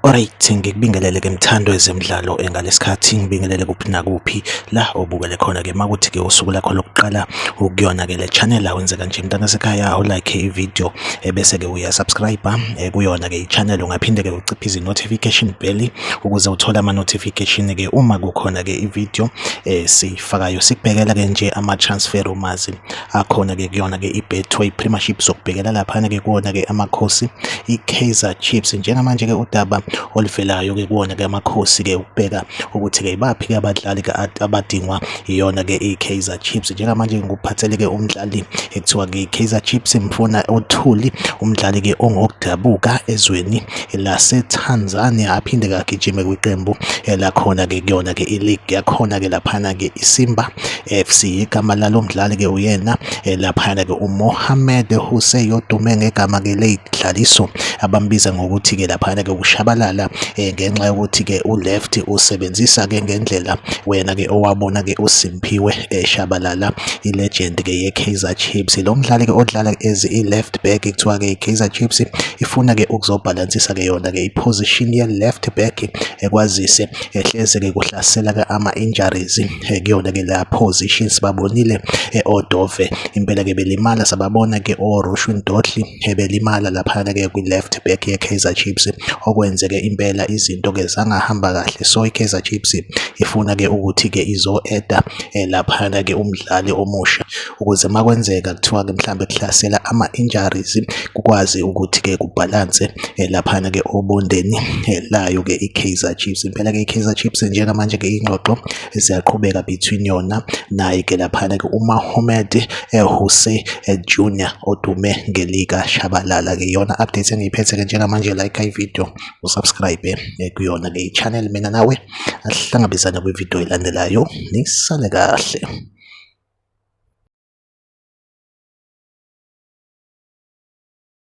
Alright, ngikubingelele ke mthando wezemidlalo ngalesikhathi ngibingelele kuphi nakuphi la obukele khona ke makuthi ke usuku lakho lokuqala ukuyona ke le channel awenze kanje mntana sekhaya ulike i-video ebese ke uya subscribe kuyona ke i-channel. Ungaphinde ke uciphize i-notification bell ukuze uthole ama notification ke uma kukhona ke i-video esifakayo. Sikubhekela ke nje ama transfer rumors akhona ke kuyona ke iBetway Premiership, sokubhekela laphana ke kuwona ke Amakhosi iKaizer Chiefs. Njengamanje ke udaba oluvelayo ke kuwona ke Amakhosi ke ukubheka ukuthi ke ibaphi ke abadlali ke abadingwa iyona ke iKaizer Chiefs. Njengamanje ngikuphathele ke umdlali ekuthiwa ke iKaizer Chiefs imfuna uThuli, umdlali ke ongokudabuka ezweni laseTanzania, aphinde kagijime kwiqembu lakhona ke kuyona ke i-league yakhona ke laphana ke iSimba FC. Igama lalo mdlali ke uyena laphana ke uMohamed Hussein, odume ngegama ke leyidlaliso abambiza ngokuthi ke laphana ke uShabalala, ngenxa yokuthi ke u-left usebenzisa ke ngendlela wena ke owabona ke uSimphiwe Shabalala, i-legend ke ye-Kaizer Chiefs. Lo mdlali ke odlala as i-left back, kuthiwa ke i-Kaizer Chiefs ifuna ke ukuzobhalansisa ke yona ke i-position ye-left back, ekwazise ehleze ke kuhlasela ke ama-injuries kuyona ke la position. Sibabonile oDove impela ke belimala, sababona ke oRushwin Dortley belimala laphana ke kwi-left back ye-Kaizer Chiefs, okwenzeke impela izinto ke zangahamba kahle. So i-Kaizer Chiefs ifuna ke ukuthi ke izo-adda laphana ke umdlali omusha ukuze makwenzeka kuthiwa ke mhlambe kuhlasela ama-injuries kukwazi ukuthi ke kubhalanse laphana ke obondeni layo ke i-Kaizer Chiefs. Impela ke i-Kaizer Chiefs njengamanje ke ingxoxo ziyaqhubeka between yona naye ke laphana ke uMohamed Hussein Junior, odume ngelika Shabalala. Ke yona update engiyiphethe ke njengamanje. Like i-video, usubscribe kuyona ke i-channel. Mina nawe ahlangabezana kwivideo elandelayo, nisale kahle.